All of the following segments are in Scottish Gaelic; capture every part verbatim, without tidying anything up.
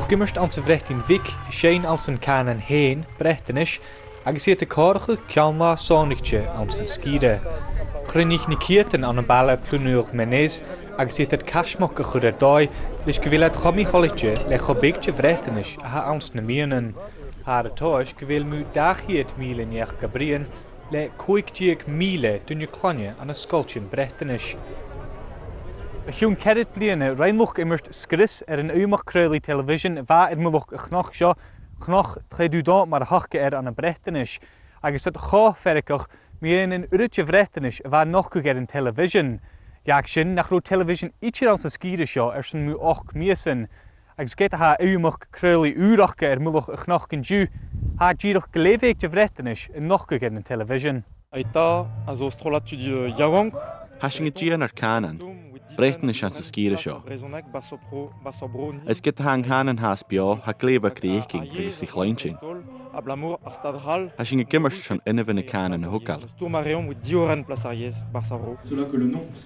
Ag iomairt anns a' Bhreatainn Bhig, seinn anns an cànan fhèin, Breatannais, agus iad a' comharrachadh ceann-là sònraichte anns an sgìre. Chruinnich na ceudan ann am baile Plouneour-Menez agus iad air caismeachd a chur air dòigh leis gu bheil iad cho mì-thoilichte le cho beag de Bhreatannais a tha anns na meadhanan. Tha e air a' tomhas gu bheil mu dhà cheud mìle neach ga bruidhinn, le còig deug mìle duine cloinne ann an sgoiltean Breatannais. O chionn ceithir bliadhna, rinn luchd-iomairt sgrios air an uidheam craolaidh telebhisean a bha air mullach a' chnuic seo, Cnoc Trédudon mar a th' aca air ann am Breatannais, agus 's e cho feargach mu dheidhinn an uiread de Bhreatannais a bha a' nochdadh air an telebhisean. Dh'fhàg sin nach robh telebhisean idir anns an sgìre seo airson mu ochd mìosan, agus ged a tha uidheam craolaidh ùr aca air mullach a' chnuic an-diugh, tha dìreach glè bheag de Bhreatannais a' nochdadh air an telebhisean. Aita a zo strollad tud, eh, yaouank. Tha sinn a' dìon ar cànan, Breatannais anns an sgìre seo. Is ged a tha an cànan fhathast beò, tha glè bheag ri fhaicinn agus ri chluinntinn. Tha sinn ag iomairt son inbhe na cànan a thogail.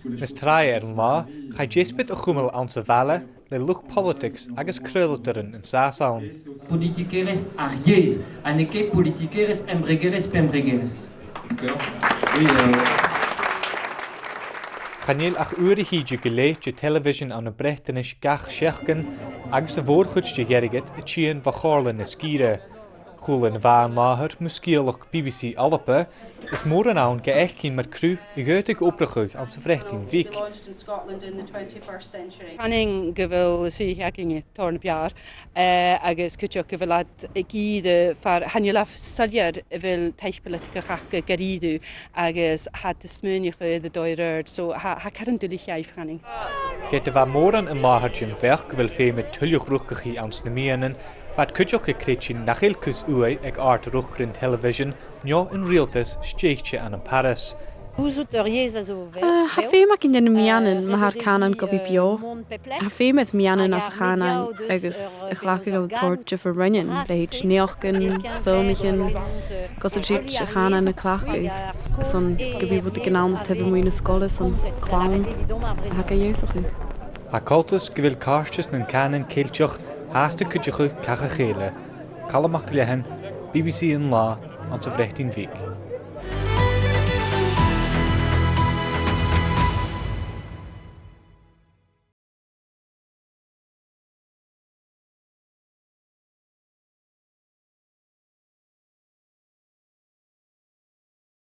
Nas tràithe air an là, chaidh deasbad a chumail anns a' bhaile le luchd-poilitigs agus craoladairean an sàs ann. Politikerezh ar yezh, ha n'eo ket politikerezh embregerezh pembregerezh. Chan eil ach uair a thìde gu leth de telebhisean ann am Breatannais gach seachdain, agus a' mhòr-chuid de dh'airgead a' tighinn bho chomhairle na sgìre. Chuala na bha an làthair mu sgeulachd B B C Alba, is mòran ann ga fhaicinn mar cruth a dh'fhaodadh obrachadh anns a' Bhreatainn Bhig. Chanainn gu bheil an suidheachadh againne tòrr na b' fheàrr, eh, agus cuideachd gu bheil iad ag iarraidh far, chan eil e soilleir a bheil taic phoilitigeach aca gu h-àraidh, agus tha iad a' smaoineachadh air an dòigh air adhart, so tha, tha e caran duilich dhaibh, chanainn. Ged a bha mòran an làthair den bheachd gu bheil feum air tuilleadh riochdachaidh anns na meadhanan, bha iad cuideachd a' creidsinn nach eil cus ùidh aig àrd-riochdair an telebhisean no an riaghaltas stèidhichte ann am Paris. Gouzout ar yezh a zo ve-, Ah, tha feum againn air na meadhanan ma tha ar cànan gu bhith beò. Tha feum air meadhanan anns a' chànan agus a' cleachdadh a tha tòrr diofar roinnean, leithid naidheachdan, filmichean, gus an tèid a' chànan a chleachdadh, airson gum bi rudeigin ann a thaobh a-muigh na sgoile son clann a tha ga h-ionnsachadh. Tha coltas gu bheil càirdeas nan cànan Ceilteach fhathast a' cuideachadh cach a chèile. Calum MacIlleathain, B B C An Là, anns a' Bhreatainn Bhig.